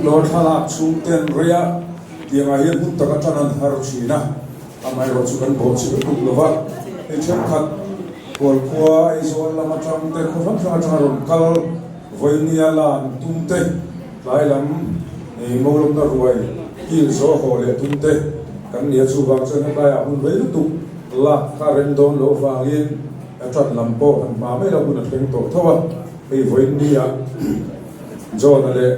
dawr thlalak chhung ten reia tiangah hian hmun taka tan an har thin a, amaherawh chu kan bawhchhe lutuk lo va, hei thenkhat Khualkhua Aizawl lam atang te khaw hrang hrang atanga rawn kal vawinia la an tum te, tlai lam Mawlawmna ruai kil zawh haw leh tum te kan ni a, chuvang chuan hetlaiah hmun rei lutuk lak kha rem dawn loh vangin a tan lam pawh han hma mai lo hun a thleng tawh tho a, hei vawinia John-a leh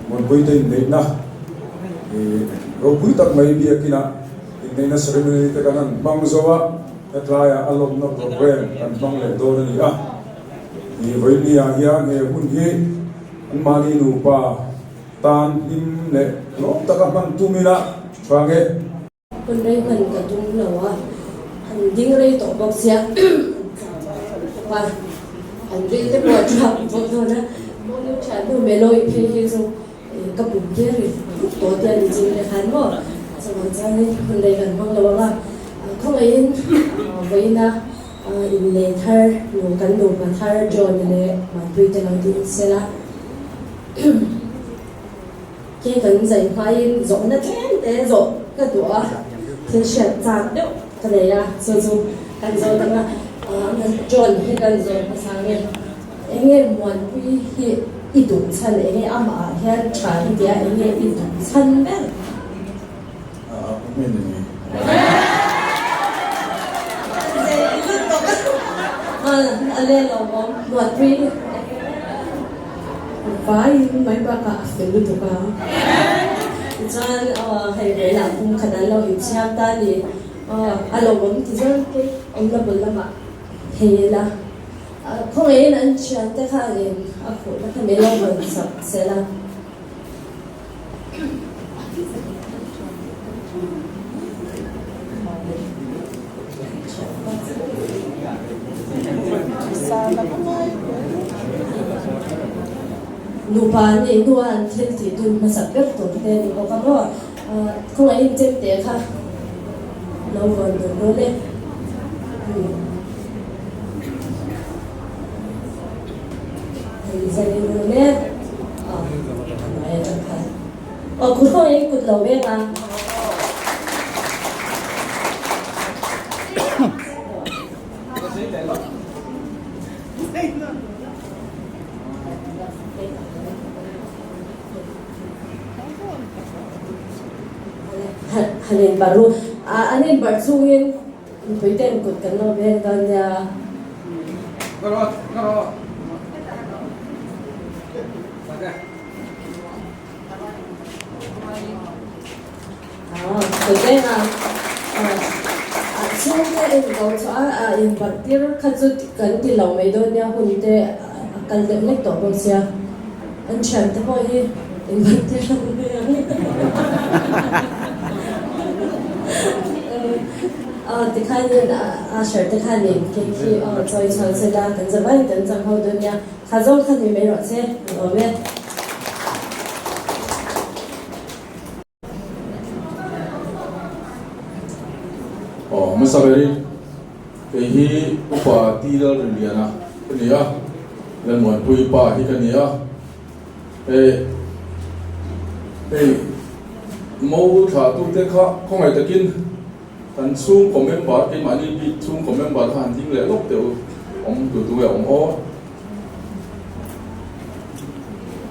Muanpuite inneihna ropui tak mai biakinah inneihna ceremony te kan han hmang zo a, hetlaiah a lawmna programme kan hmang leh dawn a ni a. Vawinia hian he hun hi anmahni nupa tan hlim leh lawm taka hman tum ila tha nge. Hun rei hman ka tum lo a, an ding rei tawh bawk sia an chau bawk a, an ril te pawh a chhuak bawk dawn a, Monu thiannu Melo-i phei hi chu ka pum hle ri ruk tawh tia ni chin leh khan maw, chuvang chuanin hun rei kan hmang lo ang a, khawngaihin vawiina inlei thar nu kan nupa thar John leh Muanpui te lo ding sela. Kei kan zai hmain zawhna tlem te zawh ka duh a, thil hriat chak deuh ka nei a, chu chu kan zawh dang a, John hi kan zawh hmasa nge, enge Muanpui hi i duh chhan, enge amah ah hian tha i tia, enge i duh chhan ber? A lel lo awm Muanpui enge Vaiin mai bakah a fel lutuk a. Tichuan hei velah pum khat an lo inchhiar ta a ni. A lawmawm ti zawng te awmna bul lamah phei ila. Khawngaihin an thiante khanin a khuhna kha min lo vawn sak sel a. Nupa an nih hnua an thil tih dun hmasa ber tur te ni bawk a maw? Khawngaihin chemte kha lo vawn dun dawn e. Han inbarh u, an inbarh chungin Mipui ten kut kan lo veng dawn nia. Kut veng a chhungte en ko chu a inbarh tir kha chu kan ti lo mai dawn nia hun te a kal deuh lek tawh bawk sia an thiante pawh hi inbarh tir an ni ang. Aw tikhanin Asher te khanin cake hi aw chawi chhuan se la kan za mai kan chang ho dawn nia kha zawng kha ni mai rawh che an awm e. Aw hmasa ber i kei hi upa T Lalrinliana ka ni a, Lalmuanpuii pa hi ka ni a. Hei hei mo thlah tute kha khawngaih takin kan chhungkaw member keimahni bik chhungkaw member kha han ding leh lawk teh u awm tu tu nge awm aw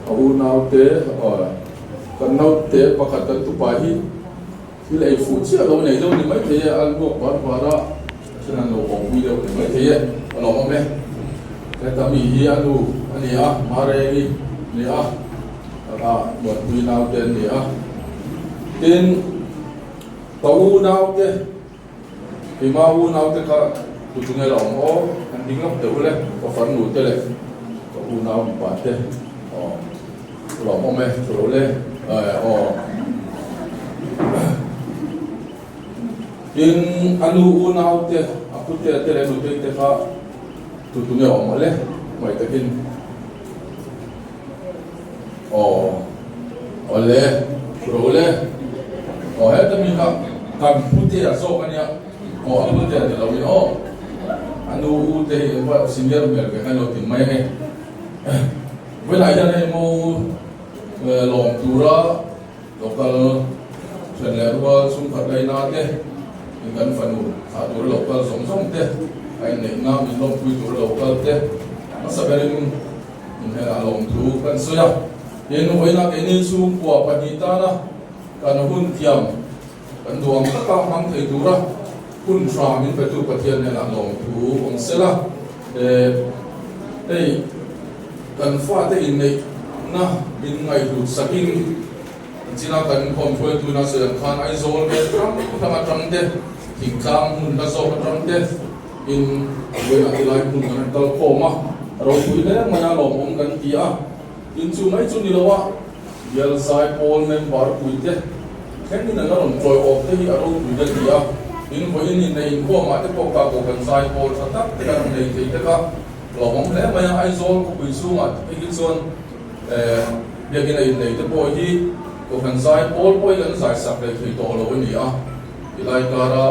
a unaute kan naute pakhat kan tupa hi thil ei fuh chiah lo nei deuh ni maithei e a luak var var a a then an lo awmpui deuh ni maithei e a lawm awm e heta mi hi a nu a ni a Marengi a ni a taka Muanpui naute an ni a tin ka u naute keima u naute kha tutunge la awm aw an ding lawk deuh le ka farnu te leh ka u nau mipa te aw. Lawm awm e, thu lo le aw. Tin, a nu unau te, a pute te leh nutei te kha tu tu nge awm le hmai takin. Aw, aw le, thu lo le. Aw heta mi kha kan pute a zawk a nia. Aw, a pute a ni lo in aw. A nu u te hi senior hmel ve kha an lo ti mai ange. Vawilah hian hei mo Lawm tura local then leh rual chhungkhat laina te, in kan fanu thlah tura local zawng zawng te, a inneihna min lawmpui tura local te hmasa berin inhmel ah lawmthu kan sawi a. Tin, vawiina keini chhungkua pahnih tana kan hun thiam kan duh ang taka hmang thei tura hun tha min petu Pathian hnenah lawmthu awm sela. Hei kan fate inneihna min ngaihhlut sakin china kan khawm hruaituna sawi ang khan Aizawl vel hrang hrang atang te, thingtlang hmun hla zawk atang te in vawiinah tilai hmun kan han kal khawm a, ropui hle mai a lawmawm kan ti a. Tin chu mai chu ni lo a, Bial Zaipawl member puite thlengin an la rawn chawi awk te hi a ropui ka ti a, tin vawiin inneih inkhawmah te pawh ka kohhran zaipawl tha tak te kan rawn nei thei te kha hlauhawm hle mai a, Aizawl khawpui chhungah te phei hi chuan eh biakina innei te pawh hi kohhran zaipawl pawh hi kan zaisak leh thei tawh lo a ni a, tilai kara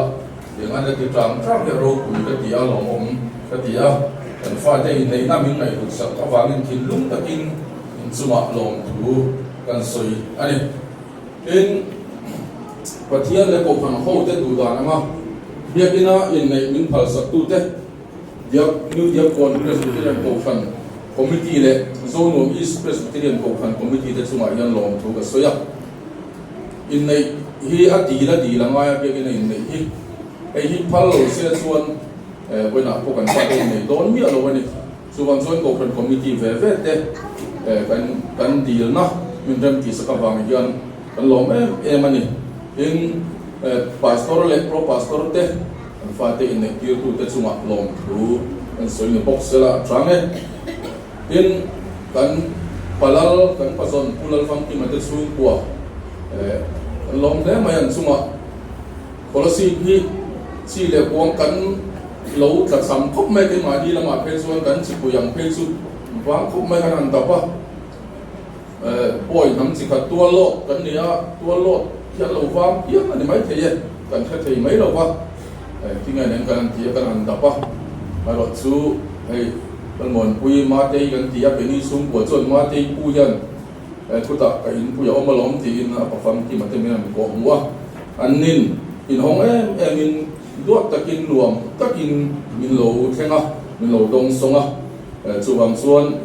Tiang an la ti tang tang hi a ropui ka ti a, lawmawm ka ti a, kan fate inneihna min ngaihhlut sak avangin thinlung takin inchungah lawmthu kan sawi a ni. Tin, Pathian leh Kohhran hote duh dan anga Biakina inneih min phalsaktute, Diak New Diakkawn Presbyterian Kohhran Committee leh Zonuam East Presbyterian Kohhran Committee te chungah hian lawmthu ka sawi a. Inneih hi a dil a dil a ngai a biakin a inneih hi hei hi phal lo se chuan vawiinah pawh kan fate inneih dawn miah lo a ni. Chuvang chuan Kohhran Committee ve ve te kan kan dilna min rem tih sak avang hian kan lawm em em a ni. Tin, Pastor leh Pro Pastor te kan fate inneih tirtute chungah lawmthu kan sawi ni bawk sela a chang e. Tin, kan Palal, kan Pazawn Pu Lalfamkima te chhungkua kan lawm hle mai an chungah Kolasib hi chi leh kuang kan lo tla cham khawp mai keimahni lamah phei chuan kan chipui ang phei chu vang khawp mai kan han dap a, pawi hnam chi khat tual lawt kan ni a, tual lawt hi an lo vang piang a ni maithei e, kan hre thei mai lo va. Tinge nen kan han ti a, kan han dap a, erawh chu hei Lalmuanpui Matei kan ti a, keini chhungkua chuan Matei pu hian khutah ka inpui a awm alawm tiin a pafam Kima te min han kawh hmuh a, an nin inhawng em em in duat takin nuam takin min lo thleng a, min lo dawng sawng a, chuvang chuan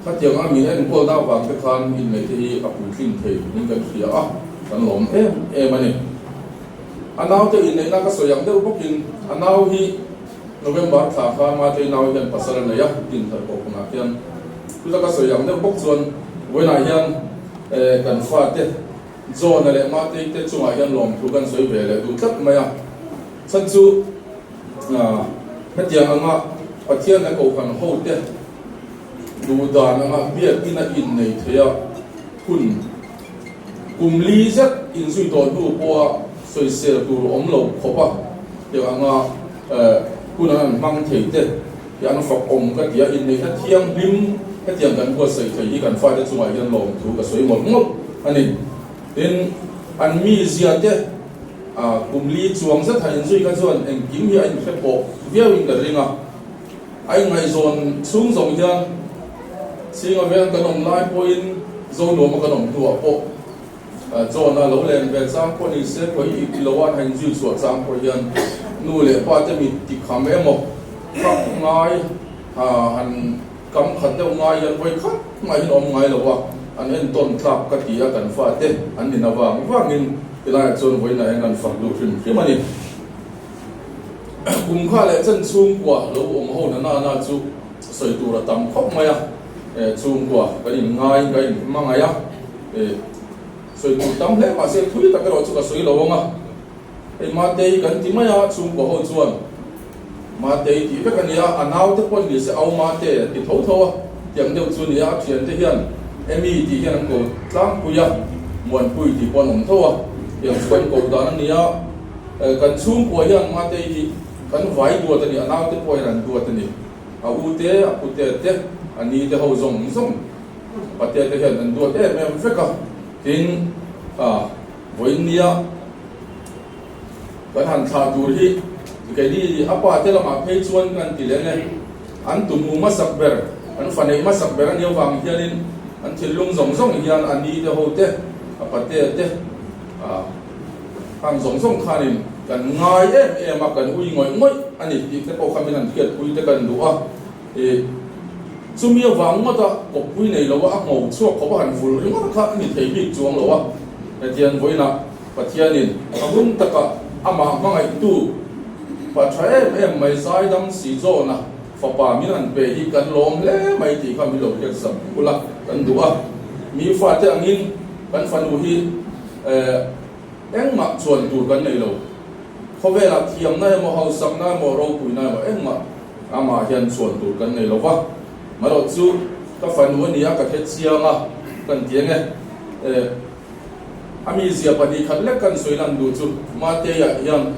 khatiang a min enkawl na avang te khan inneih te hi a puitlin thei niin kan hria a, kan lawm em em a ni. A naute inneihna ka sawi ang deuh bawkin a nau hi November thla kha Matei nau hian pasal a nei a, din thar pawh hunah hian chuta ka sawi ang deuh bawk chuan vawiinah hian kan fate John-a leh Matei te chungah hian lawmthu kan sawi ve leh duh tlat mai a. Chhan chu hetiang anga Pathian leh Kohhran hote duh dan anga biakin a innei thei a hun Kum li zet inzui tawh hnu pawha sawisel tur awm lo khawp a, tiang anga hun an han hmang thei te hi an fak awm ka ti a, inneihna thianghlim hetiang kan buatsaih thei hi kan fate chungah hian lawmthu ka sawi mawlh mawlh a ni. Tin, an mizia te kum li chuang zet han inzui kha chuan engkim hi a inhre pawh viauin ka ring a, A inngaihzawn chhung zawng hian Singa veng kan awm lai pawhin Zonuama kan awm hnuah pawh John-a lo len ve chang pawh ni se khawi i lo a han inzui chhuah chang pawh hian nu leh pa te mit ti kham emaw khak ngai han kam khat deuh ngai hian vawi khat mah hian awm ngai lo a, an entawn tlak ka ti a kan fate an nin avang vangin tilaiah chuan vawiinah hian kan fak duh hrim hrim a ni. Kum kha leh chen chhungkua lo awm ho na na na chu sawi tur a tam khawp mai a, chhungkua kan in ngai kan in hmangaih a, sawi tur tam hle mahse thui tak erawh chu ka sawi lo ang a, hei Matei kan ti mai a chhungkua ho chuan Matei tih vek a nia, a naute pawh ni se au Mate an ti tho tho a, tiang deuh chu nia a thiante hian Amy tih hian an ko tlangpui a, Muanpui tih pawh an awm tho a, tiang chu kan ko dan a nia. Kan chhungkua hian Matei hi kan vai duat a ni, a naute pawh hian an duat a ni. A u te, a pute te, a ni te ho zawng zawng pate te hian an duat em em vek a. Tin, vawiin nia kan han thlah tur hi keini a pa te lamah phei chuan kan ti leng e, an tumu hmasak ber, an fa neih hmasak ber a nih avang hianin. An thinlung zawng zawng hian a ni te ho te, a patea te, a hang zawng zawng khanin kan ngai em em a, kan ui ngawih ngawih a ni tih te pawh kha min han hriatpui te kan duh a. Ih, chumi avang ngawta kawppui nei lo a, a ngho chhuak khawp a han vul ringawt kha a ni thei bik chuang lo a. Hetiang vawiinah Pathianin a hun takah amah hmangaihtu pa tha em em mai zaidam si zawna fapa min han pe hi kan lawm hle mai tih kha min lo hriat zam ula kan duh a. Mi fate angin kan fanu hi engmah chuan tur kan nei lo. Khawvelah thiamna emaw, hausakna emaw, ropuina emaw engmah Amah hian chhuan tur kan nei lo va, marawh chu ka fanu a ni a, ka hre chiang a, kan ti ang e. Eh, a mizia 2 khat lek kan sawi lan duh chu Mateia hian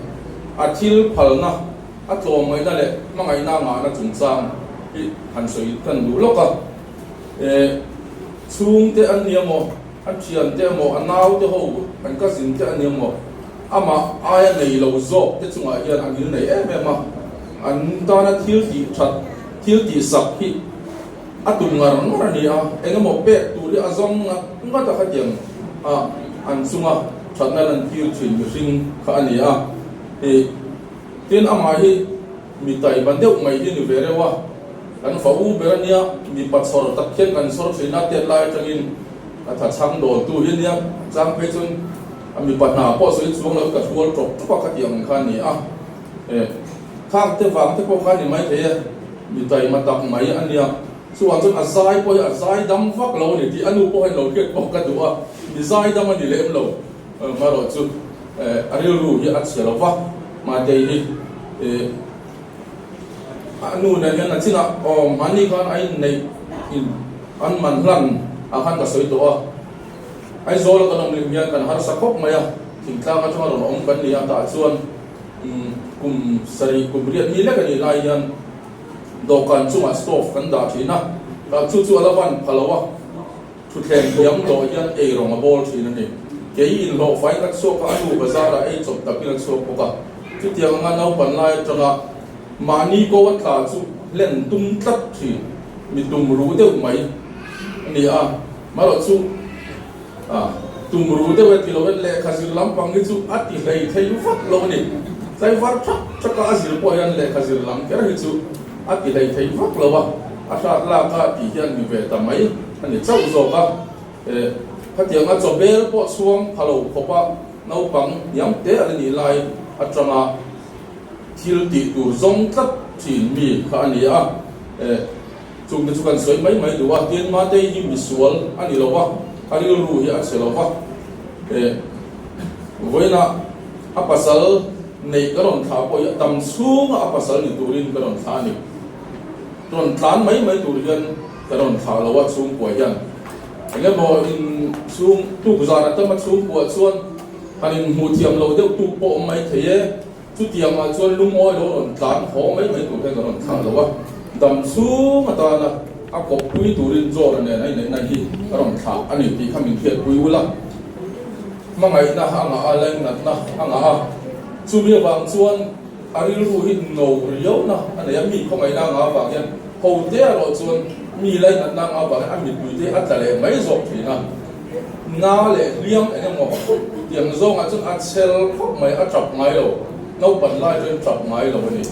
a thil phalna, a tlawmngaihna leh hmangaihna a ngahna chungchang hi han sawi kan duh lawk a. Eh, chhungte an ni emaw, a thiante emaw, a naute ho, an cousin te an ni emaw, Amah aia nei lo zawk te chungah hian a ngil nei em em a, an tana thil tih that, thil tih sak hi a tum ngar ngar a ni a, eng emaw pek tur hi a zawng ngat ngat a khatiang a an chunga thatna lantir thin mihring kha a ni a. Ih, tin amah hi mi taiban deuh mai hi ni ve reuh a, kan fa u ber a nia, mipa chhawr tak hian kan chhawr thin a, tet lai atangin a tha chhang dawltu hi a nia, a chang phei chuan A mipa hna pawh sawi chuang lo ka hrual ṭawk ṭawk a khati ang kha a ni a, eh khang te vang te pawh kha a ni mai thei e, mi taima tak mai a nia. Chuvang chuan a zai pawh hi a zai dam vak lo a ni tih a nu pawh hian lo hriat pawh ka duh a, mi zai dam a ni lem lo. Marawh chu eh a rilru hi a chhe lo va, Matei hi eh a nu nen hian a chinah aw mahni khan a inneih in an man hlan ah khan ka sawi tawh a. Aizawl a kan awm lim hian kan harsa khawp mai a, thingtlang atanga rawn awm kan ni a, tah chuan kum 7 kum 8 mi lek a nih lai hian dawhkan chungah stove kan dah thin a, tah chu chu a la van pha lo a, thutthleng hniam dawh hian ei rawng a bawl thin a ni. Kei inhlawh fai ka chhuak a, a nu bazar ah ei chawp takin a chhuak bawk a, chutiang anga naupan lai atanga mahni ko a tla chu hlen tum tlat thin, mi tum ruh deuh mai a ni a. Marawh chu a tum ru deuh e ti lo in lehkha zir lampang hi chu a ti hlei thei vak lo a ni. Tlaivar thak thak a a zir pawh hian lehkha zir lam kher hi chu a ti hlei thei vak lo a, a hrat lak a tih hian mi ve ta mai a ni chauh zawk a. Eh, khatiang a chaw bel pawh chhuang pha lo khawp a naupang hniam te a la nih lai atanga thil tih tur zawng tlat thin mi kha a ni a. Eh. Chungte chu kan sawi mai mai duh a, tin Matei hi misual a ni lo va, a rilru hi a chhe lo va. Eh, vawiinah a pasal neih ka rawn thlah pawh hi a tam chhunga a pasal ni turin ka rawn thlah a ni. Rawn tlan mai mai tur hian ka rawn thlah lo a chhungkua hian. Eng emaw in chhung tuk zan a tam a chhungkua chuan han inhmuh thiam lo deuh tuk pawh awm mai thei e. Chutiangah chuan lungawi lo rawn tlan haw mai mai tur hian ka rawn thlah lo a, dam chhung atana a kawppui turin John-a nen a inneihna hi ka rawn thlah a ni tih kha min hriatpui ul a. Hmangaihna a ngah a, lainatna a ngah a, chumi avang chuan a rilru hi no riauna a nei a, mi khawngaihna a ngah avang hian hote erawh chuan mi lainatna a ngah avang hian a mipuite hi a tla leh mai zawk thin a. Na leh hliam eng emaw tiang zawngah chuan a chel khawp mai, a tap ngai lo, naupan lai chuan tap ngai lo a ni.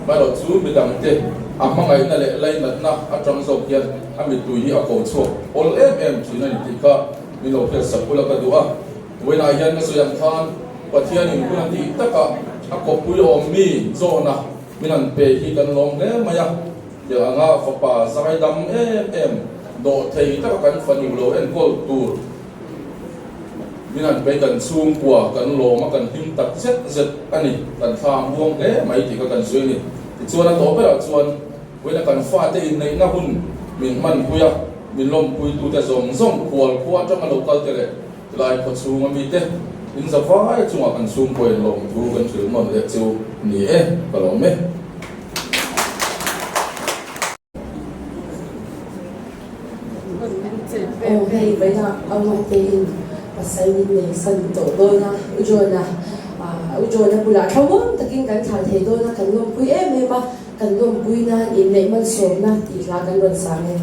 Marawh chu midangte a hmangaihna leh lainatna atang zawk hian a mittui hi a ko chhuak awl em em thin a ni tih kha min lo hriat sak ula ka duh a. Vawiinah hian ka sawi ang khan Pathianin hun a tih takah a kawppui awm mi John-a min han pe hi kan lawm hle mai a. Tiang anga fapa zaidam em em dawh thei taka kan fanu lo enkawl tur min han pe kan chhungkua kan lawm a kan hlim tak zet zet a ni, kan thla a muang hle mai tih kha kan sawi a ni. Tichuan a tawh berah chuan vawiina kan fate inneihna hun min hmanpui a, min lawmpuitute zawng zawng khual khua atanga lo kal te leh Tilai khaw chhunga mite in za vai chungah kan chhungkaw in lawmthu kan hrilh nawn leh chu ni e, ka lawm e. Aw hei vawiinah a uate in pasal min nei san tawh dawn a, U John-a U John-a bulah thlamuang takin kan thlah thei dawn a, kan lawmpui em em a, kan lawmpui nan inneih malsawmna tih hla kan rawn sang e.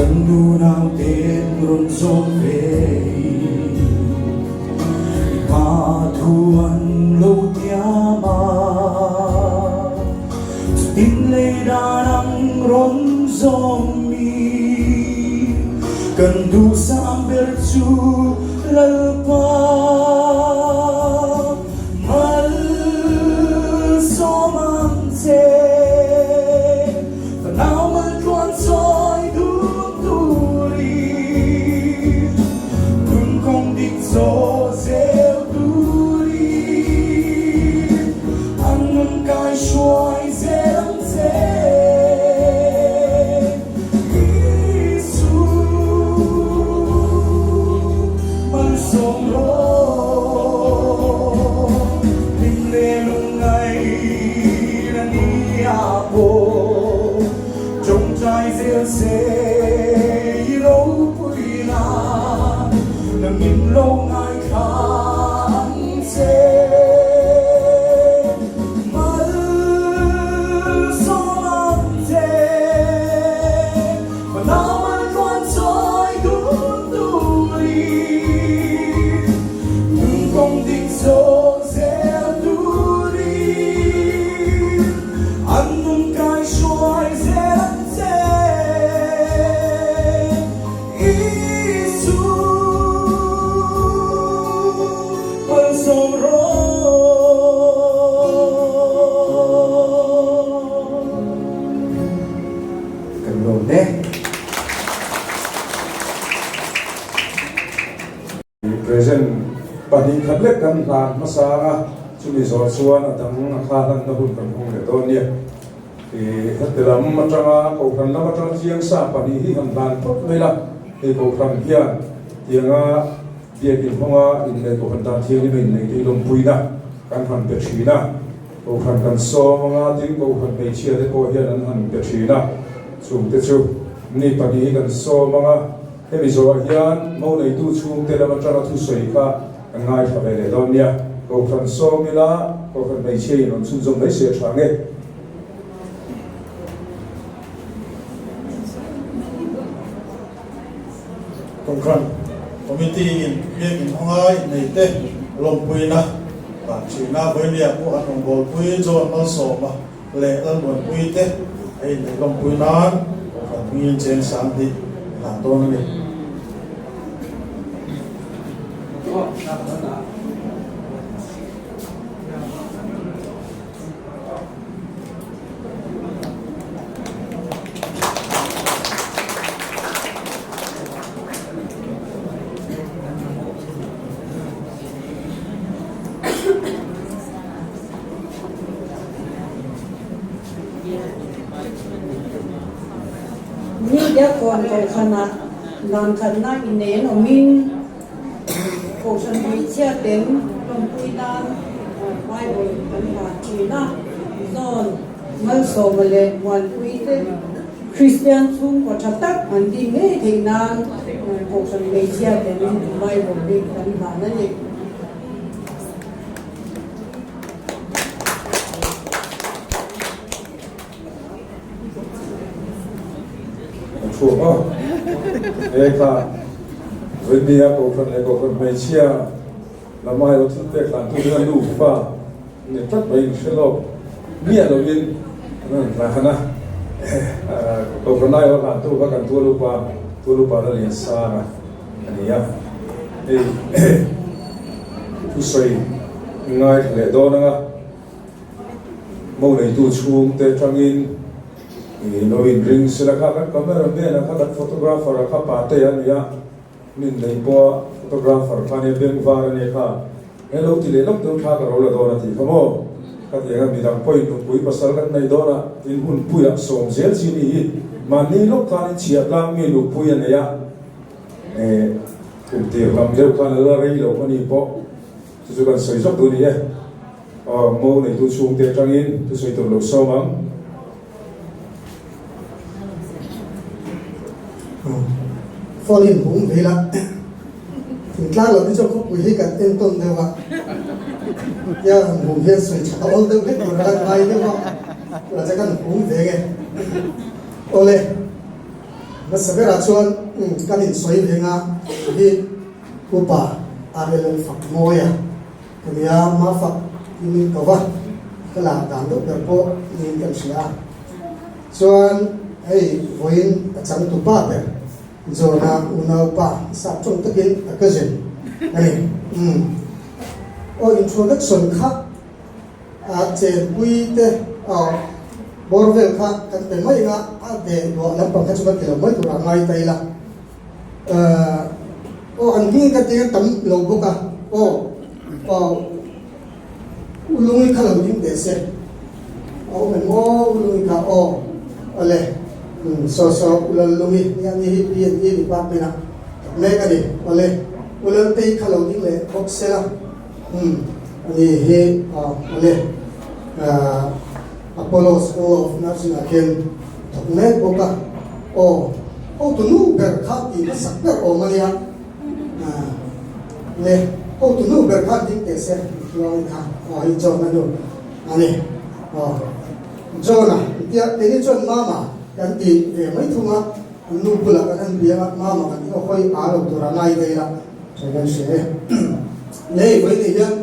Kan nunau ten rawn zawm ve i hma thu an lo tiam a, chutin lei dan ang rawn zawm mi. Kan duhsam ber chu Lalpa malsawm ang che. Fanau maltluan sawi dun turin, nun kawng dik zawh zel turin, an nun kai hruai zel ang che. Isu malsawm rawh, hlim leh lungngaih na ni a pawh tawngtai zel se i ropui nan nangin lo ngaithla ang che. Malsawm ang che, fanau maltluan chawi dun turin, nun kawng dik zawh zel turin, an nun kai hruai zel ang che. Isu malsawm rawh. Kan lawm e. Present 2 khat lek kan hlan hmasa ang a, chumi zawh chuan a dang a kha hlanna hun kan hmang leh dawn nia. Heti lam atanga Kohhran lam atanga chiang sa 2 hi han hlan phawt mai la, hei Kohhran hian tianga Biakin hawnga inneih Kohhran tan thianghlim a inneih tih lawmpuina kan han pe thin a, Kohhran kan sawm anga tin Kohhran hmeichhia te pawh hian an han pe thin a, chungte chu ni 2 hi kan sawm anga hemi zawhah hian mo neitu chhungte lam atanga thusawi kha kan ngaithla ve leh dawn nia. Kohhran sawm ila Kohhran hmeichhia in rawn chhunzawm mai se a tha nge. Kohhran Committee in Biakin hawnga inneite lawmpuina dan thina Vawinia pawh an rawngbawlpui John Malsawma leh Lalmuanpui te a inneih lawmpui nan Kohhran hmingin cheng 2000 hlan dawn a ni. Ni Diakkawn Kohhranah dan khatna innei an awmin Kohhran hmeichhia ten lawmpui nan Bible kan hlan thin a, zawn Malsawma leh Muanpui te Kristian chhungkaw tha tak an ding ngei theih nan Kohhran hmeichhia ten Bible hi kan hlan a ni. An chhuak a, he kha Vawinia Kohhran leh Kohhran hmeichhia lama erawh thil pek hlan tu hian nufa ni tlat mai inhre lawk miah lovin an rawn hlan a, Kohhran aiawh hlan tu kha kan Tualupa, Tualupa Laliansanga a ni a, hei thusawi ngaithla leh dawn anga. Mo neitu chhungte atangin lo inring sela kha kan camera man a kha kan photographer a kha pate a nia min neih pawha photographer kha ania beng var a nia kha he lo ti leh lawk deuh thla ka ro la dawn a tih kha maw ka ti anga midang pawhin nupui pasal kan nei dawn a tin hun puiah sawm zel chi ni hi mahni lawk khan in chhiah tlang mi nupui a nei a kum tir lam deuh khan a la rei lo a ni pawh chu chu kan sawi zawk duh a ni e. Aw, mo neitu chhungte atangin thusawi tur lo sawm ang. Phone in hung ve ila, thingtlang lo hi chuan khawpui hi kan entawn deuh a, tia han hung hian sawi tha awl deuh hlek tur a kan ngai deuh a, tunah chuan kan hung ve nge. Awle, Hmasa berah chuan kan insawi ve nga hi Upa RLL Fakmawia ka nia, Mafak tih min ko va, ka lar dan deuh ber pawh niin kan hria a. Chuan hei vawiin a changtu pa ber John-a unaupa sap tawng takin a cousin a ni. Umm. Aw introduction kha a chenpui te aw bawr vel kha kan pe mai anga a deh duah lampang kha chu kan ti lo mai turah ngai ta ila. Ahh aw an hming ka tir tam lo bawk a aw aw ulungi kha lo ding teh se a awm em aw ulungi kha aw awle umm saw saw ulallungi nia ni hi P&E department ah tak mek a ni awle ulaltei kha lo ding leh bawk se la umm ani hi aw awle ahh Apollo School of Nursing ah khian thawk mek bawk a, aw hotu nu ber kha tih hmasak ber awm a nia, le hotu nu ber kha ding teh se tluangin kha aw hei John a nu a ni, aw John a tia keini chuan mama kan ti ve mai thung a, an nu bulah kan han biang a mama kan ti aw hawi a lo tur a ngai daih a, tha kan hria e, le vawiin hian.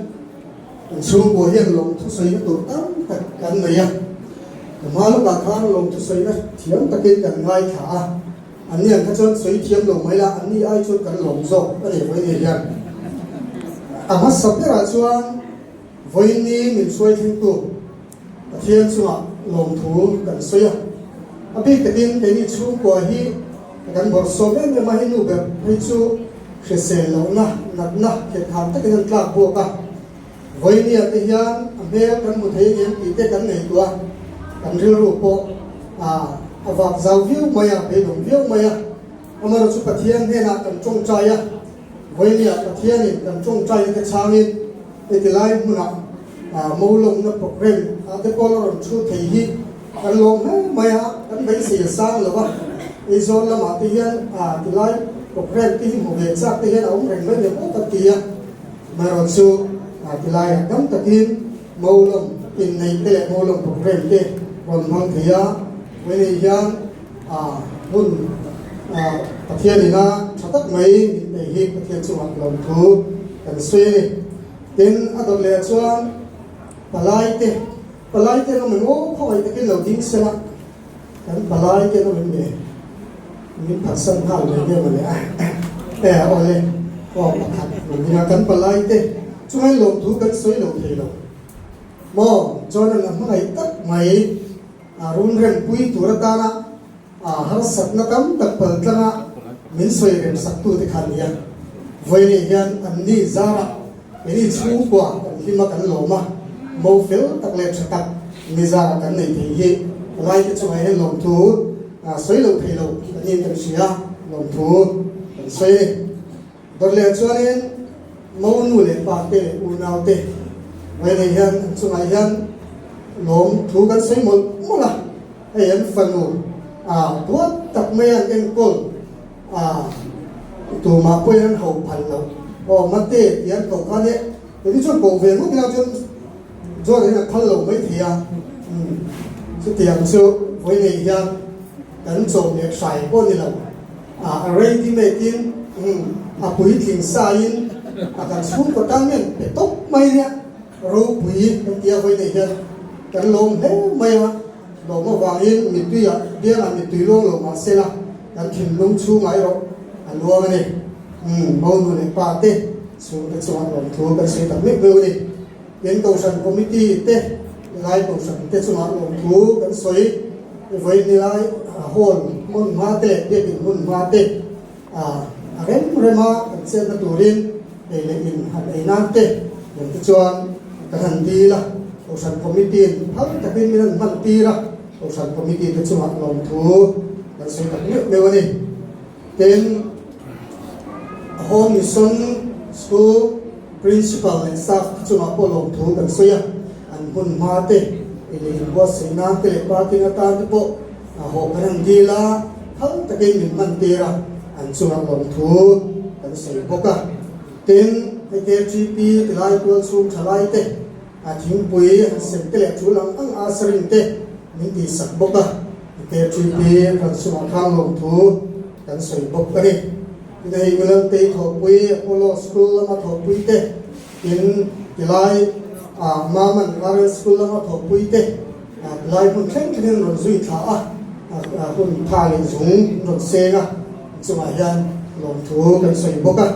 Kan chhungkua hian lawmthusawina tur tam tak kan nei a, ka hma lawkah khan lawmthusawina thiam takin kan ngaithla a, anni ang kha chuan sawi thiam lo mai la, anni ai chuan kan lawm zawk a ni vawiin hian. A hmasa berah chuan vawiin min hruai thlengtu Pathian chungah lawmthu kan sawi a, a bik takin keini chhungkua hi kan bawrhsawm em em a, hei nu ber phei chu hrisel lohna, natna khethan takin an tlak buak a, vawinia te hian a hmel kan hmu thei aniang tih te kan ngaihtuah a, kan rilru pawh a vak zau viau mai a, beidawng viau mai a, amaherawhchu chu Pathian hnenah kan tawngtai a, vawinia Pathianin kan tawngtaina te chhangin heti lai hmunah Mawlawmna programme ah te pawh la rawn thu thei hi kan lawm hle mai a, kan beisei a sang lo a, Aizawl lamah te hian tilai programme te hi hmu ve chak te hian a awm reng mai leh pawh ka ti a, amaherawh chu tilaiah tam takin Mawlawm inneih te leh Mawlawm programme te rawn hmang thei a, vawiin hian hun Pathian ina tha tak mai min pe hi Pathian chungah lawmthu kan sawi a ni. Tin, a dawt leh ah chuan palai te, palai te an awm em aw, khawngaih takin lo ding sela, kan palai te an awm em le, min phatsan nghal mai nge mawle a, e awle, aw pakhat lo ding a, kan palai te chungain lawmthu kan sawi lo thei lo maw, chuan an la hmangaih tak mai a run rempui tur atana A harsatna tam tak pal tlanga min sawi rem saktute kha nia. Vawiin hian anni zarah keini chhungkua kan hlim a kan lawm a, mo fel tak leh tha tak ni zarah kan nei thei hi palaite chungah hian lawmthu sawi lo thei lo kan niin kan hria, lawmthu kan sawi a ni. Dawt leh chuanin mo nu leh pa te leh unau te vawiin hian an chungah hian lawmthu kan sawi mawlh mawlh a. Hei an fanu a duat tak mai an enkawl a tumah pawhin an ho phal lo. Aw mate tih an koh khan e kei chuan koh ve ngawt ila chuan John hian a phal lo mai thei a. Umm chutiang chu vawi nei hian kan chawm leh hrai pawh ni lo. A ready made in umm a puitling sa in a kan chhungkaw tan hian pe tawp mai nia. Ropui kan tia vawi nei hian kan lawm hle mai a. Lawm avangin mituiah biangah mitui luang lo mah sela kan thinlung chhungah erawh a luang a ni. Umm, mo nu leh pa te chhungte chungah lawmthu kan sawi tak meuh meuh a ni. Tin, Kohhran Committee te lai Kohhran te chungah lawmthu kan sawi. Vawiin nilai hall hmun hma te leh biakin hmun hma te a rem rema kan chetna turin ei leh in han ei nan te nen te chuan kan han dil a, Kohhran Committee in phal takin min han hman tir a, Kohhran Committee te chungah lawmthu kan sawi tak meuh meuh a ni. Tin, Home Mission School Principal leh staff te chungah pawh lawmthu kan sawi a, an hmun hma te, ei leh in buatsaih nan te leh parking atan te pawh A haw kan han dil a, phal takin min hman tir a, an chungah lawmthu kan sawi bawk a. Tin, hei KGP tilai tual chhung tha lai te, a thingpui han sem te leh tul ang ang a sarin te min tihsak bawk a. KGP kan chungah khan lawmthu. kan sawi bawk a ni. Tin hei Ulaltei thawhpui Apollo School lama thawhpui te, tin tilai ah Maman RL School lama thawhpui te tilai hmun thleng thlengin rawn zui thla a, hun tha leh zung an rawn seng a, chungah hian lawmthu kan sawi bawk a.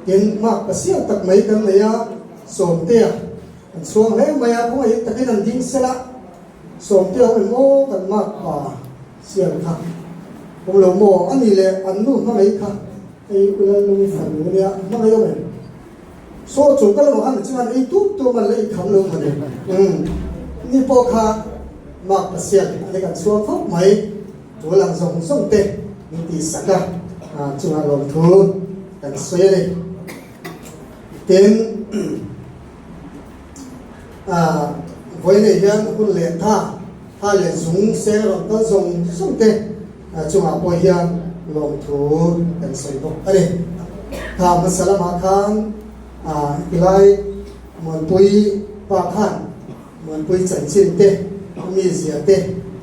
Tin mark pasial tak mai kan nei a, Sawmtea an chhuang hle mai a, khawngaih takin an ding sela. Sawmte ho emaw kan mark pa siam kha awm lo maw? A nih leh an nu hmangaih kha hei u Lalnungi fanu ania hmangaih awm em? Saw chu ka lamah khan chuan ei tup tup an la ei kham lo mawni. Umm ni pawh kha mark pa siam ani kan chhuang khawp mai tul ang zawng zawng te min tih sak a chungah lawmthu kan sawi a ni. Tin. Vawi nei hian hun leh tha, tha leh zung seng rawn kal zawng zawng te chungah pawh hian lawmthu kan sawi bawk a ni. Kha hmasa lamah khan tilai Muanpui pa khan Muanpui chanchin te, a mizia te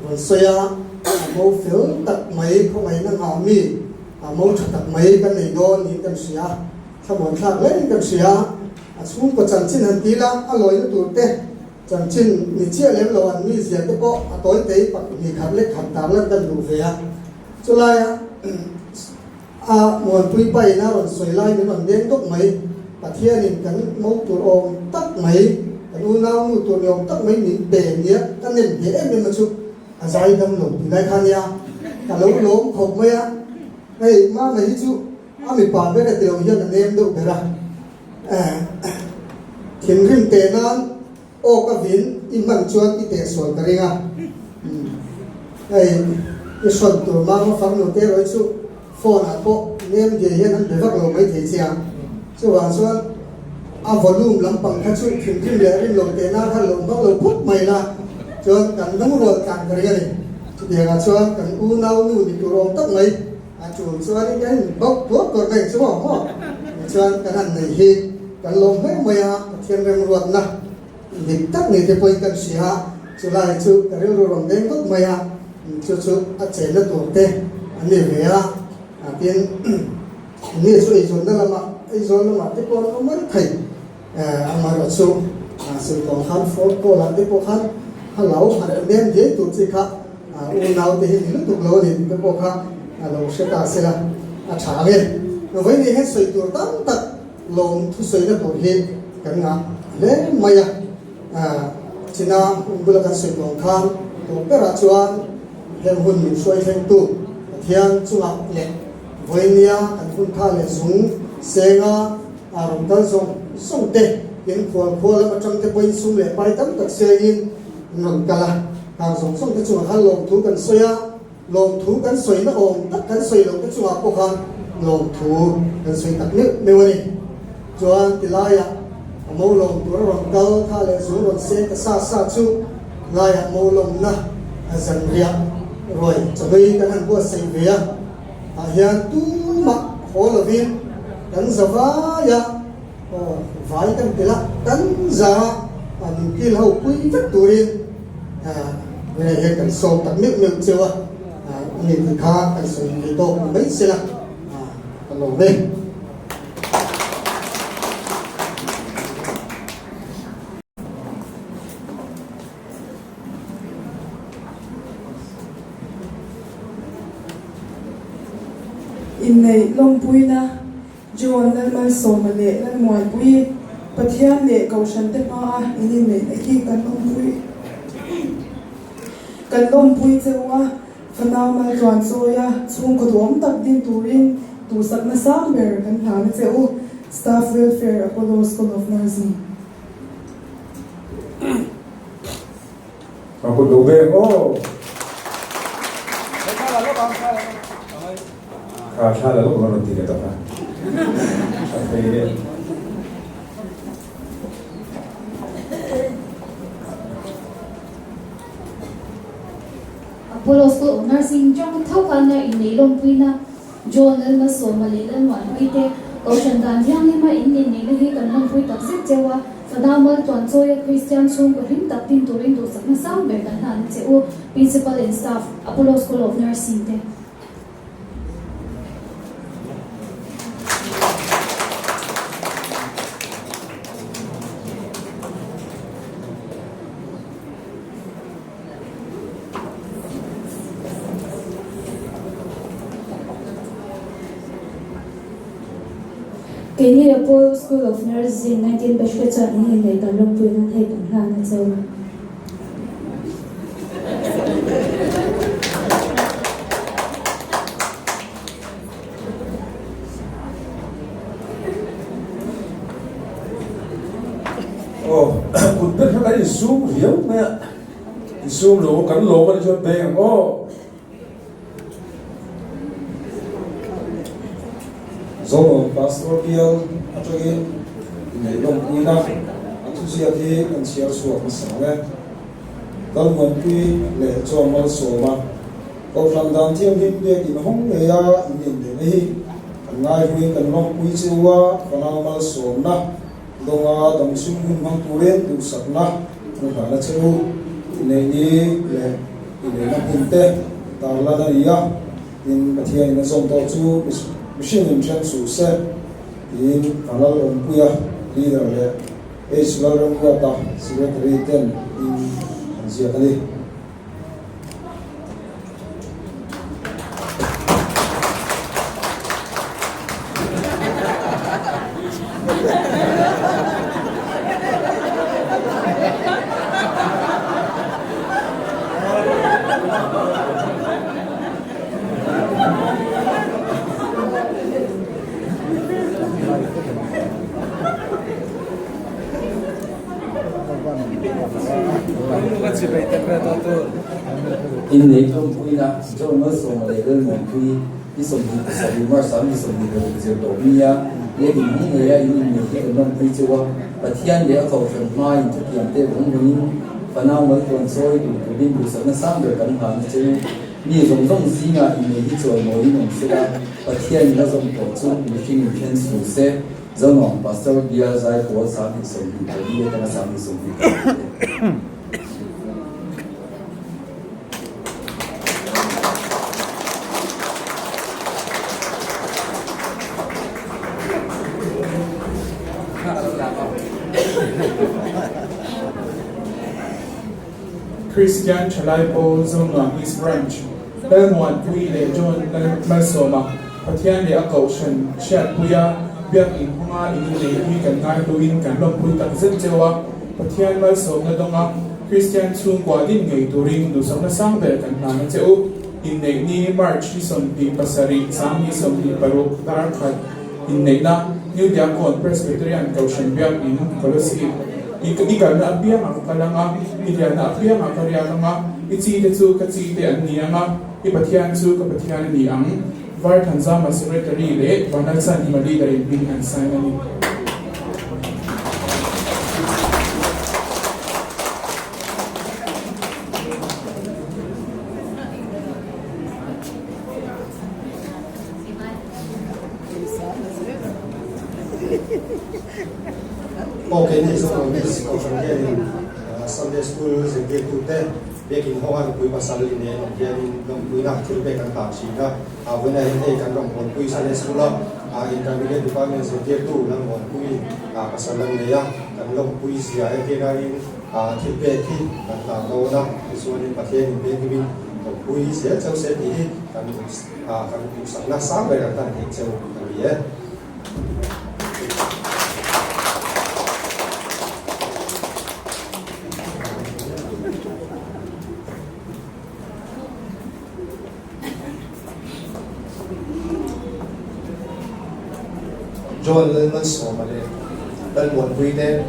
rawn sawi a, a mo fel tak mai khawngaihna nghah mi, a mo tha tak mai kan nei dawn niin kan hria. Thlamuan thlak hle kan hria. A chhungkaw chanchin han ti la, a lawina tur te chanchin ni chiah lem lo an mizia te pawh a tawi tei pahnih khat lek han tar lan kan duh ve a. Chulaia a muanpui pain a rawn sawi lai min rawn deng dawk mai. Pathianin kan mo tur awm tak mai, kan unau nu tur ni awm tak mai min pe nia ka nem ve em em a chu a zai dam lo tih lai kha nia ka lo lawm khawp mai a. Hei Mama hi chu A mipa ber a tilo hian a nem deuh ber a, thinrim teh nan aw ka vin i hman chuan i teh sual ka ring a, hei i hrawn tur mama farnu te erawh hi chu phone ah pawh nem diai hian an be vak lo mai thei che a, chuvang chuan a volume lampang kha chu thinrim leh rim lo teh nan khan lo hmang lo phawt mai la chuan kan lungrual tlan ka ring a ni, chutiangah chuan kan unau nu ni tur awm tak mai. A tul chuan in kan bauh tuar tuar mai chu maw maw tichuan kan han nei hi kan lawm hle mai a, Pathian remruatna dik tak ni te pawhin kan hria a, chulai chu ka rilru rawn deng vak mai a, chu chu a chenna tur te an ni ve a, tin ni chu eizawnna lamah eizawn lamah te pawh an awm mai thei, amaherawh chu sawi tawng khan phone call ah te pawh khan halo han nem diai tur chi kha. Unau te hi ni lutuk lo a ni tih te pawh kha a lo hre ta se la, a tha ang e. Vawiin hian sawi tur tam tak lawm thusawina tur hi kan ngah hle mai a. China hun bula kan sawi tawng khan tawp berah chuan heng hun min hruai thlengtu Pathian chungah leh vawiinia kan hun tha leh zung senga rawn kal zawng zawng te in khual khua lam atang te pawhin sum leh pai tam tak sengin an rawn kal a. Hang zawng zawng te chungah khan lawmthu kan sawi a, lawmthu kan sawina awm tak kan sawi loh te chungah pawh khan lawmthu kan sawi tak meuh meuh a ni. Chuan tilaiah a mo lawm tur a rawn kal kha leh zu rawn seng ta sa sa chu laiah mo lawmna a zanriah ruai chawei kan han buatsaih ve a, tah hian tumah haw lovin kan za vai a, Aw, vai kan tel a, kan za a min kil ho pui vek turin hei hian kan sawm tak meuh meuh cheu a, a ni tih kha kan sawi ngei tawk ni mai sela ka lawm e. Inneih lawmpuina John Lalmalsawma leh Lalmuanpuii, Pathian leh Kohhrante hmaa in inneihna hi kan lawmpui kan lawmpui che u a, fanau maltluan chawia chhungkaw duhawm tak din turin duhsakna sang ber kan hlan a che u, Staff Welfare Apollo School of Nursing. Ka kut lo veng aw. Kha thla la lawk rawn ti leh ta kha. A thei e. Apollo School of Nursing Jong tho khan a innei lawmpuina John Lalmalsawma leh Lalmuanpuii te Kohhran dan thianghlima in inneihna hi kan lawmpui tak zet cheu a, Fanau Maltuan chawia Kristian chhungkaw hlim tak din turin duhsakna sang ber kan hlan a che u, Principal and Staff, Apollo School of Nursing te. Keini Apollo School of Nursing 19 batch te chuan in inneih kan lawmpui nan hei kan hlan a cheu. Aw, kut ber kha kan insum riau mai a, insum lo kan lawm a nih chuan beng ang aw. Zolawm Pastor bial atangin inneih lawmpuina a thuziak hi kan chhiar chhuak hmasa ang e. Lalmuanpui leh John Malsawma Kohhran dan thianghlim biak inhawng ngei a in inneihna hi kan ngaihluin kan lawmpui che u a, fanau malsawmna dawnga damchhung hun hmang turin duhsakna an hlahna che u inneihni leh inneihna hmun te tarlan a ni a, tin Pathianin a zawm tawh chu mihring in then suh se tiin Vanlal Awmpuia leader leh H Lalramruata secretary ten in an ziak a ni. Inneih tlawmpuina John Malsawma leh Lalmuanpuii ni 27 March ah ni 26 zir tawh nia leh inhung ngeia in inneih hi kan lawmpui cheu a, Pathian leh a kohhran hmain thutiam te vawng vawngin fanau maltluan chawi duh turin duhsakna sang ber kan hlan a cheu. Mi zawng zawng zingah inneih hi chawimawiin awm sela, Pathianin a zawm tawh chu mihring inthen suh se. Zonuam Pastor Bial Zaipawl 2024 atanga 2025 te. Kristian Thalai Pawl Zonuam East Branch, Lalmuanpui leh John Malsawma, Pathian leh a Kohhran hriatpuia Biak In hawnga in innei hi kan ngaihluin kan lawmpui tak zet cheu a, Pathian malsawmna dawnga Kristian chhungkua din ngei turin duhsakna sang ber kan hlan a che u. Inneih ni March ni 27, 2026 dar khat inneihna New Diakon Presbyterian Kohhran Biak In, Kolasib. I kalna apiangah ka kal ang a, i riahna apiangah ka riak ang a, i chi te chu ka chi te an ni ang a, i Pathian chu ka Pathian a ni ang. Varthanzama Secretary leh Vanalsan Hima Leader in hming an sign a ni. Aw keini zawng Miss Kohhran hianin Sunday School zirtirtute Biakin hawnga nupui pasal inei an awm hianin lawmpuina thil pek an hlan thin a. A vawiinah hian hei kan rawn hawnpui Sunday School a Intermediate Department zirtirtu Lalmuanpuiin pasal an nei a, kan lawmpui zia entirnain thil pek hi kan hlan dawn a, tichuanin Pathianin venghimin lawmpui zel cheu se tih hi kan kan duhsakna sang ber kan hlan theih cheu a ni e. John Lalmalsawma leh Lalmuanpui te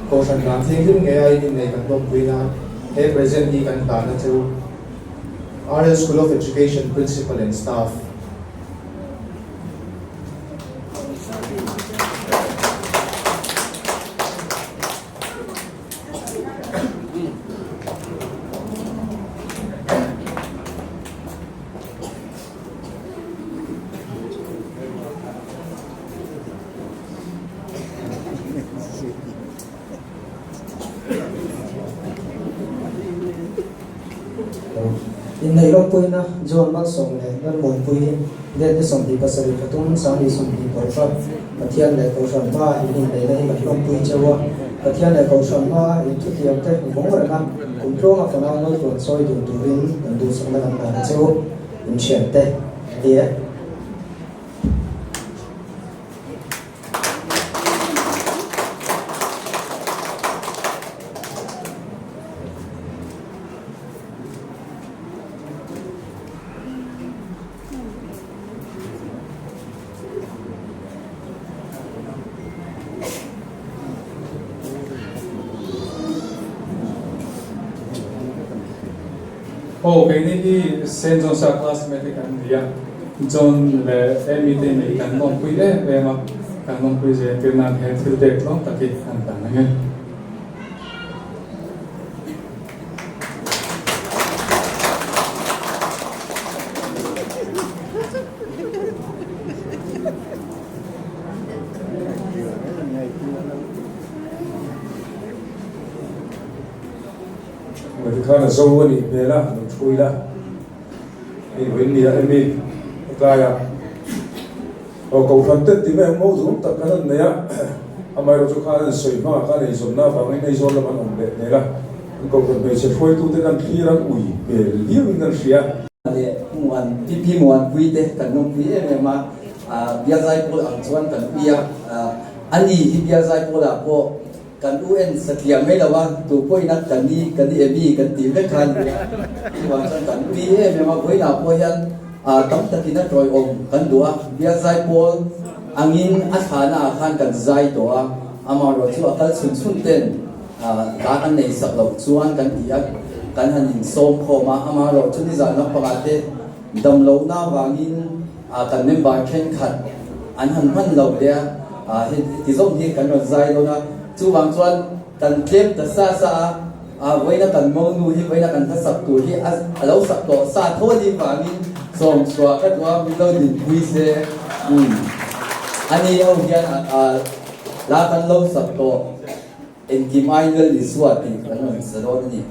Kohhran dan thianghlim ngei a in innei kan lawmpui nan he present hi kan hlan a che u. RL School of Education Principal and Staff. Inneih lawmpuina John Malsawm leh Lalmuanpui date ni 27 pathum 2026 Pathian leh Kohhran hmaa in inneihna hi kan lawmpui cheu a. Pathian leh Kohhran hmaa in thutiam te vawng reng a, kum tluanga fanau maltluan sawi dun turin kan duhsakna kan hlan a cheu. In thiante a ni e. Aw keini hi Saint John's a classmate hi kan ni a, John leh Amy te nei kan lawmpui em em a, kan lawmpui zel tir nan he thil pek tlawm tak hi an tan ang e. Tikhan a zo a nih hmel a, lo thu ila. Hei vawiin ni ah emi hetlaiah aw kohhran te ti mai ang maw duhawm tak khan an nei a, amaherawh chu khan an sawi hmangah khan eizawnna avangin Aizawl lam an awm leh hmel a, an kohhran hmeichhe hruaitute khan thlir an ui hmel viauin an hria. Leh Muan Pipi Muanpui te kan lawmpui em em a, Bialzai pawl ang chuan kan ui a, ani hi Bialzai pawlah pawh Kan u en satliah mai lo a, tu pawhin a ka ni, ka ni emi kan tih vek kha a ni a. Chuvang chuan kan ui em em a, vawiinah pawh hian tam takin a tawiawm kan duh a, bial zai pawl angin a thlahna ah khan kan zai tawh a, amaherawh chu a kal chhun chhun ten hla kan nei sak loh chuan kan ti a, kan han insawm khawm a, amaherawh chu nizan lampangah te damlohna avangin kan member thenkhat an han hman lo leh a, hei ti zawng hi kan rawn zai dawn a, chuvang chuan kan tlem ta sa sa a, vawiina kan monu hi vawiina kan hla sak tur hi a lo sak tawh sa tho a nih vangin sawm chhuah ka duh a, min lo dinpui se ani ho hian hla kan lo sak tawh. Engkim aiin Lal Isua tih kan rawn sa dawn a ni.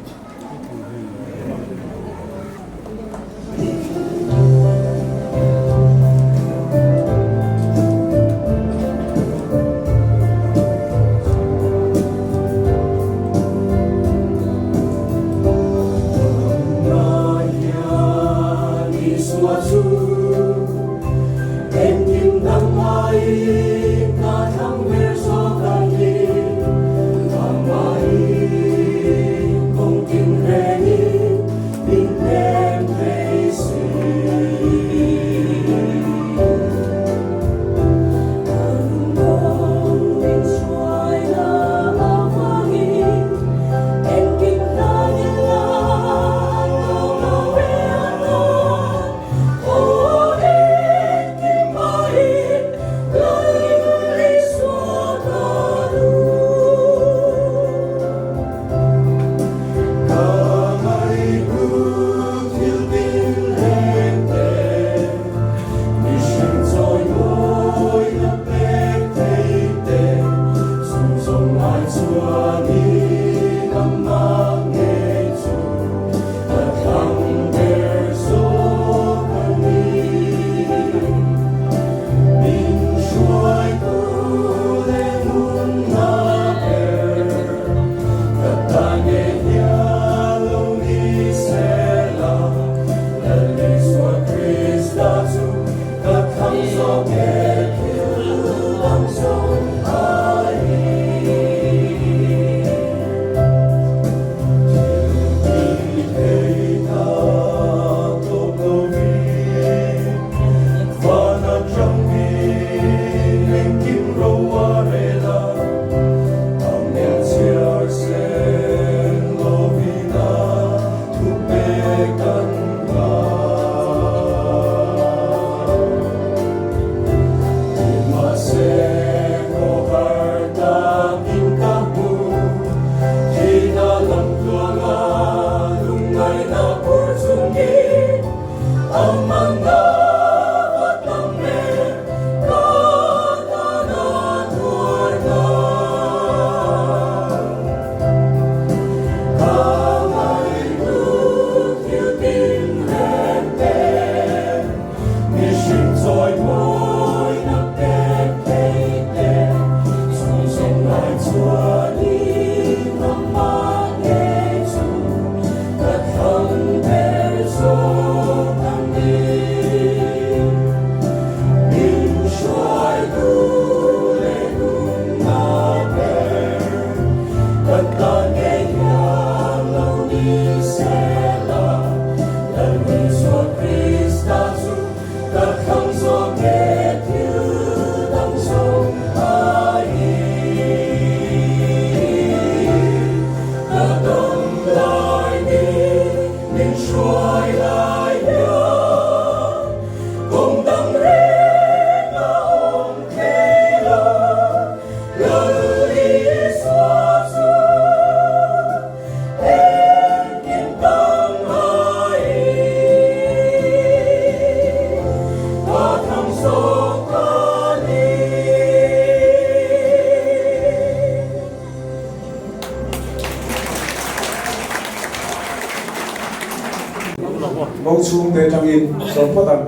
chhungte atangin sawm phawt ang.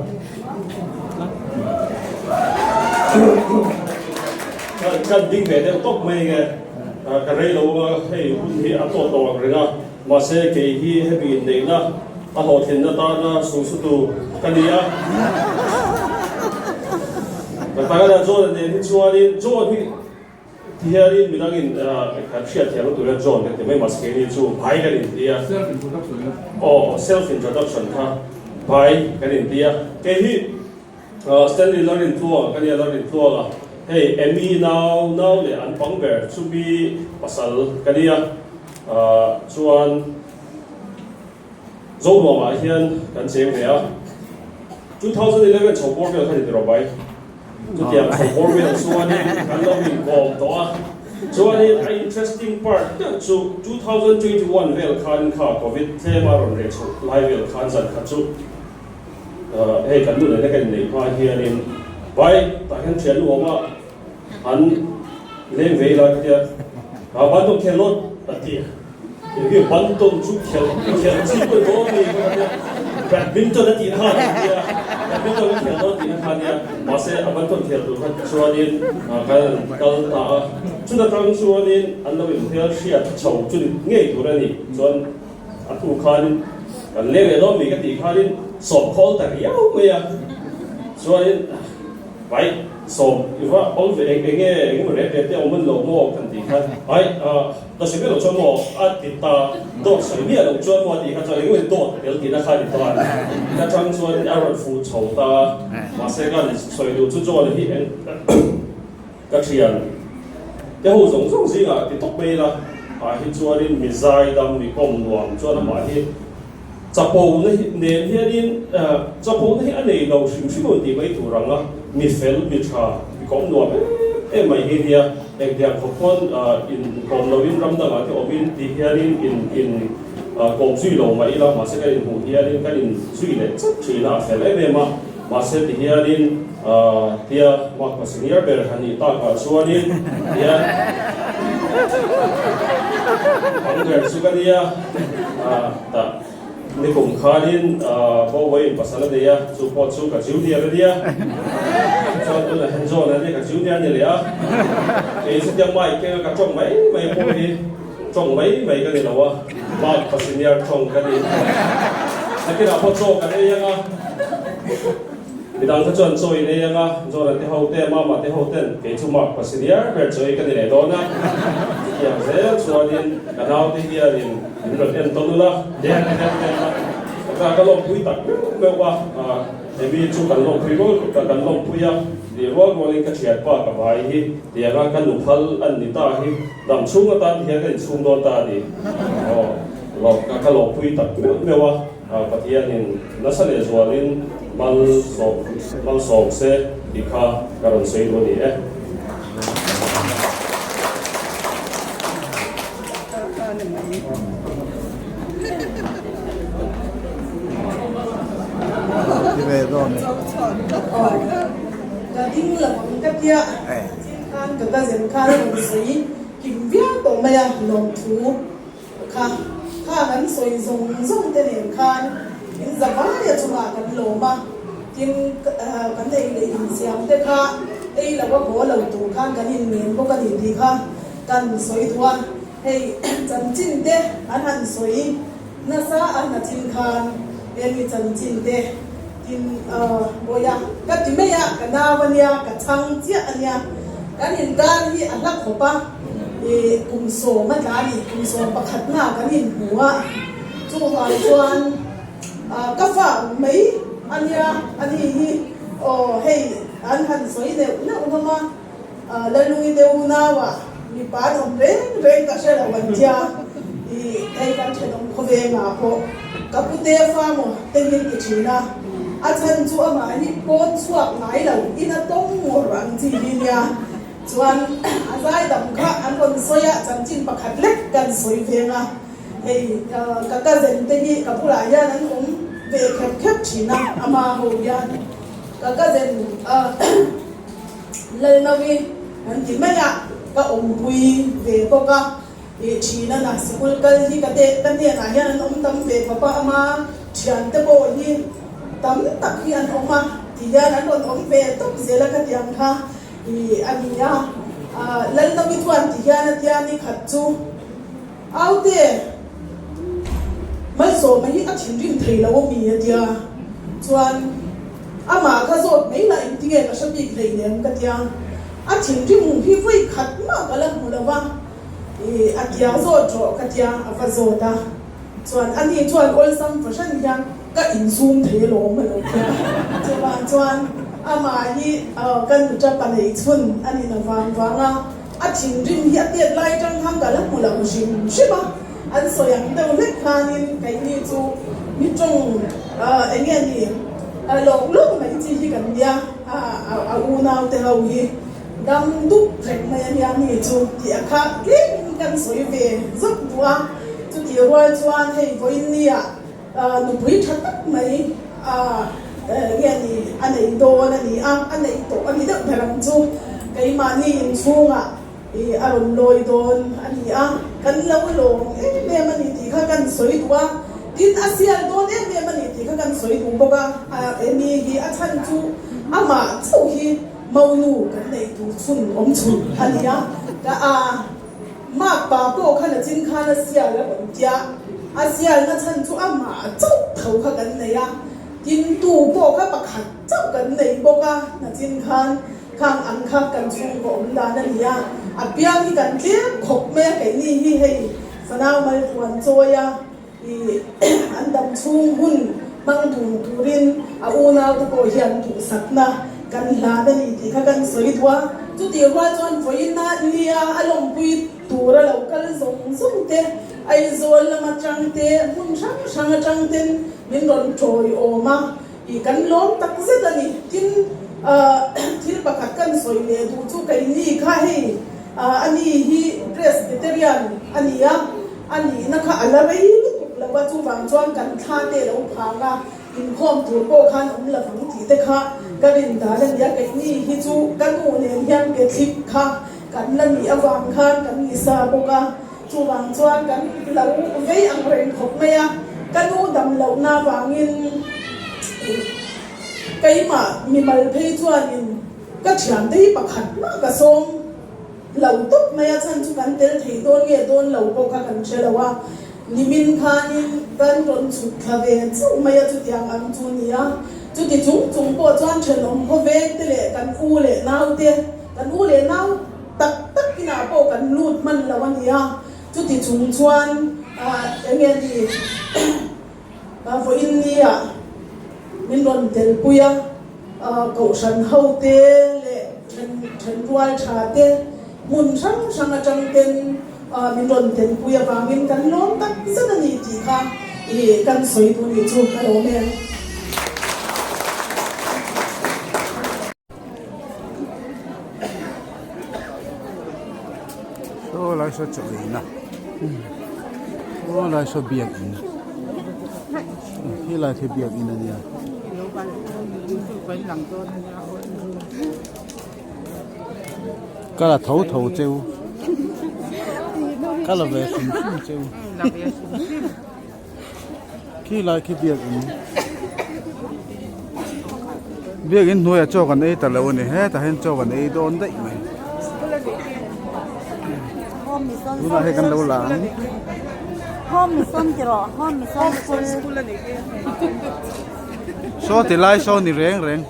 Kan ding ve deuh tawp mai nge, ka rei lo a, hei hun hi a tawt lo ang reng a, mahse kei hi hemi inneihna a hlawhtlinna tana sungsutu ka ni a. Ka takana John-a nen hi chuanin John hi Ti hianin midangin kan hriat thiam na tur hian John kan ti mai mahse keini chu Bhai kan inti a. Self introduction la. Aw self introduction kha Bhai kan inti a. Kei hi Stanley Lalrintluanga ka nia Lalrintluanga hei Emmy nau nau leh an pang ber chumi pasal ka nia chuan Zonuamah hian kan cheng ve a. 2011 chho bawr vel kha ni tiraw Bhai? Chutiang chho bawr vel chuanin kan lo inkawm tawh a, chuanin a interesting part deuh chu 2021 vel khan kha covid tlem a rawn reh chhoh lai vel khan zan khat chu hei kan nu nena kan inneih hma hianin vai tah hian thian nu awm a an leng ve ila ka tia a bantawn khel lawt a ti a. Engge bantawn chu khelh khelh chi pawh i dawn mi ka tia badminton a tih kha a tia badminton ka khelh dawn tihna kha nia mahse a bantawn khelh tur kha chuanin kan kal ta a chuta tang chuanin an lo inhmel hriat chho chu ni ngei tur a ni chuan a thu khanin kan leng leh dawn mi ka tih khanin sawm khawl ta riau mai a chuanin Ai, sawm i va awl ve eng enge eng emaw rep rep te a awm an lo maw kan tih khan ai ka sawi miah loh chuan maw a ti ta dawt sawi miah loh chuan maw a tih kha chuan eng emaw dawt a tel tihna kha a ni tawh a ka chang chuan a rawn fuh chho ta mahse kan sawi duh chu John hi eng ka thian te ho zawng zawng zingah ti tawp mai ila ah hi chuanin mi zaidam mi kawm nuam chuan amah hi Chapo na hi nen hianin chapo na hi a nei lo hrim hrim a tih mai tur ang a, mi fel, mi tha, mi kawm nuam em em mai hi nia, engtiang khawp pawn inkawm loin ram dangah te awmin ti hianin in in kawm zui lo mah ila mahse kan inhmuh hianin kan in zui leh chat thin a, a fel em em a, mahse ti hianin tia makpa senior ber han nih takah chuanin tihian ang ber chu ka nia. Tah nikum khanin Bowain pasal a nei a, chu pawh chu ka junior a nia. Chuan tunah hian John a nia, ka junior a ni leh a. Kei chutia mic kenga ka tawng mai mai pawh hi tawng mai mai ka ni lo a, mic pa senior tawng ka ni. Nakinah pawh chaw kan ei ang a, midang kha chuan chaw in ei ang a, John a te ho te, Mama te ho ten kei chu mic pa senior ber chaw ei ka ni leh dawn a. Chutiang zel chuanin ka naute hianin Min rawn en tawn ula, deng deng deng a, ka ka lawmpui tak meuh meuh a, hemi chu kan lawmpui rual kan lawmpui a, tih rual rualin ka thianpa ka vai hi tianga ka nu phal an ni ta hi dam chhung atan ti hian ka inchhung dawn ta a ni. Aw lawm ka ka lawmpui tak meuh meuh a, Pathianin nasa leh zualin malsawm malsawm se tih kha ka rawn sawi duh a ni e. Ka ding lo ang ka tia chin khan ka cousin khan a rawn sawi kim viau tawh mai a lawmthu kha kha kan sawi zawng zawng te nen khan in za vai a chungah kan lawm a tin kan ei leh insiam te kha ei lo a haw lo tur khan kan inngen bawk a ni tih kha Kan sawi duh a, hei chanchin te an han sawi nasa a hnachin khan emi chanchin te tin bawiha ka ti mai a, ka nau a nia, ka chhang chiah a nia, kan inkar hi a hla khawp a, ih kum sawm a tla a ni, kum 11 na kan inhmu a, chuvang chuan ka fa awm mai a nia, a ni hi aw hei an han sawi neuh neuh hlawm a. Lalui te unauah mipa an awm reng reng ka hre lo an tia i hei kan thenawm khawvengah pawh ka pute fa maw te min ti thin a, a chhan chu amah hi pawn chhuak ngai lo in a tawng ngawr ang chi hi nia chuan a zaidam kha an rawn sawi a chanchin pakhat lek kan sawi veng a hei ka cousin te hi ka bulah hian an awm ve khep khep thin a ama ho hian ka cousin Lalnovi an ti mai a, ka awmpui ve bawk a, ih thin a na sikul kal hi ka te ka hnenah hian an awm tam ve khawp a, ama Thiante pawh hi tam tak hi an awm a, ti hian an rawn awm ve tawp zel a ka ti ang kha i a ni a. Lalnami chuan ti hian a tia ni khat chu Aute Malsawma hi a thinrim thei lo a mi a tia chuan amah kha zawt mai lah engtinge ka hre bik hleinem ka tia a thinrim hi vawi khat mah ka la hmu lo va i a tia zawt rawh ka tia a va zawt a. Chuan a ni chuan awlsam fahran hian ka insum thei alawm a lo tia. Chuvang chuan amah hi ka nuta pa neih chhun a ni na vang vang a, a thinrim hi a tet lai atang khan ka la hmu lo hrim hrim a, an sawi ang deuh hlek khanin keini chu mi tawng eng nge ni lawk lawk mai chi hi kan nia, a unau te ho hi dam dup reng mai a nia mi chu tih a kha tlemin kan sawi ve zawk duh a. Chutih rual chuan hei vawiin nia nupui tha tak mai nge ni a nei dawn a ni a, a neih tawh a ni deuh ber ang chu. Keimahni inchhungah a rawn lawi dawn a ni a, kan lo lawm em em a ni tih kha kan sawi duh a, tin a sial dawn em em a ni tih kha kan sawi duh bawk a, Amy hi a chhan chu amah chauh hi monu kan neih tur chhun awm chhun a ni a, ka a. Makpa pawh khan a chin khan a sial a rawn tia, a sialna chhan chu amah chauh tho kha kan nei a, tin tu pawh kha pakhat chauh kan nei bawk a, na chin khan khang ang kha kan chhungkaw awm dan a ni a, a piang hi kan tlem khawp mai a, keini hi hei fanau mal puan chawi a, I an dam chhung hun hmang dun turin a unaute pawh hian duhsakna kan hlan a ni tih kha kan sawi duh a. Chutih rual chuan vawiina nia a lawmpui tura lo kal zawng zawng te, Aizawl lam atang te, hmun hrang hrang atang ten min rawn tawiawm a, i kan lawm tak zet a ni. Tin, thil pakhat kan sawi leh duh chu keini kha hei a ni hi Presbyterian a ni a. A nihna kha a la rei lutuk lo a, chuvang chuan kan thla te lo phang a, inkhawm tur pawh khan awm lo ang tih te kha ka rin dan a nia, keini hi chu ka nu nen hian Catholic kha kan la nih avang khan kan ni sa bawk a, chuvang chuan kan lo vei ang reng khawp mai a, ka nu dam lohna avangin keimah mimal phei chuanin ka thiante hi pakhat mah ka sawm. Lo tawp mai a chhan chu kan tel thei dawn nge dawn lo pawh kha kan hre lo a, nimin khanin kan rawn chhuk thla ve chauh mai a chutiang ang chu ni a, chuti chung chung pawh chuan thenawm khaw veng te leh kan u leh nau te, kan u leh nau tak tak inah pawh kan lut hman lo a ni a, chuti chung chuan eng nge ni vawiin nia min rawn telpui a. Kohhran hote leh thenrual tha te hmun hrang hrang atang ten min rawn tenpui avangin kan lawm tak zet a ni tih kha i kan sawi duh nih chu a lawm em. Saw lai saw chaw eina saw lai saw biakin helai khi biakin a nia. Ka la tho tho cheu ka la ve hrim hrim cheu khi lai khi biakin biakin hnuaiah chaw kan ei ta lo a ni hetah hian chaw kan ei dawn daih mai tunah hei kan lo la ang. Saw ti lai saw ni reng reng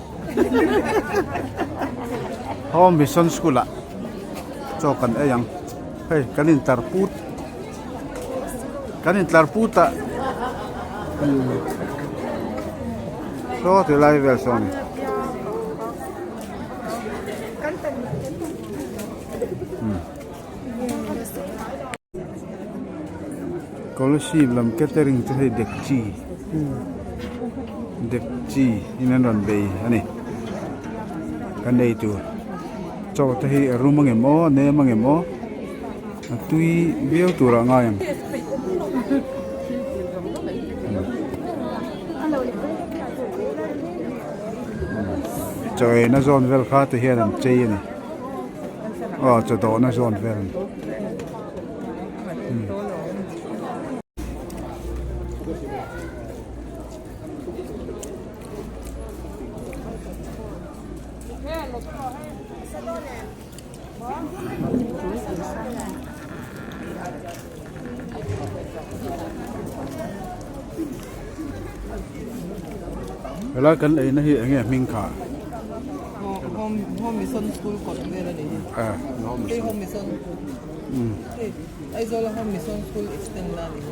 Home Mission School ah chaw kan ei ang hei kan intlar put kan intlar put ah saw ti lai vel saw ni. Scholarship lam catering chu hei dekchi dekchi in an rawn bei a ni kan ei tur chaw te hi a rum angem aw a nem angem aw a tui viau turah a ngai ang. Chaw eina zawn vel kha ti hian an chei a ni aw chaw dawhna zawn vel a ni. Helai kan eina hi enge hming kha? Home Home Mission School kawt vel a ni hi. Eh, Home Mission. Home Mission. Mm. Hei, Aizawl Home Mission School extend na a ni hi.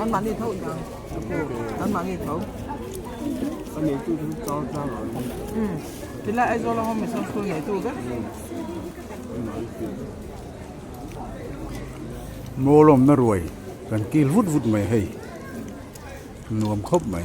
An mahni tho ang. An mahni tho. Um, tilai Aizawl Home Mission School neitu vek. Mawl awmna ruai kan kil vut vut mai hei nuam khawp mai.